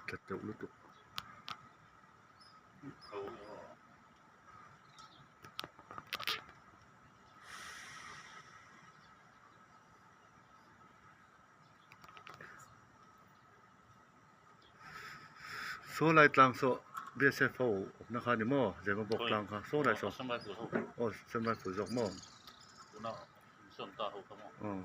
Tla teuh lutuk. Saw lai tlang saw BSF ho awmna kha a ni maw Zema bawk tlang kha saw lai saw aw Assam Rifle zawk maw aw.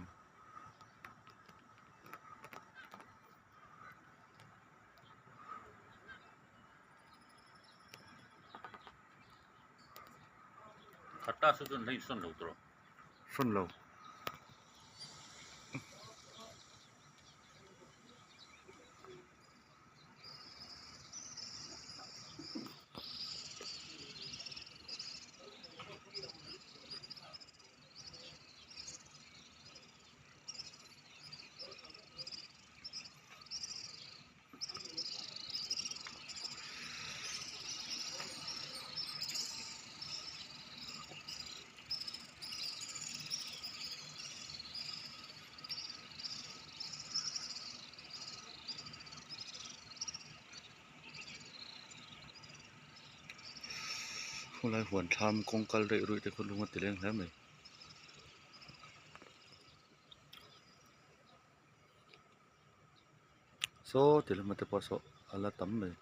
Sawn lo. Khawlai huan thlam kawng kal reih ruih te khaw lung a ti leng hle mai. Saw ti lama te pawh saw a la tam mai.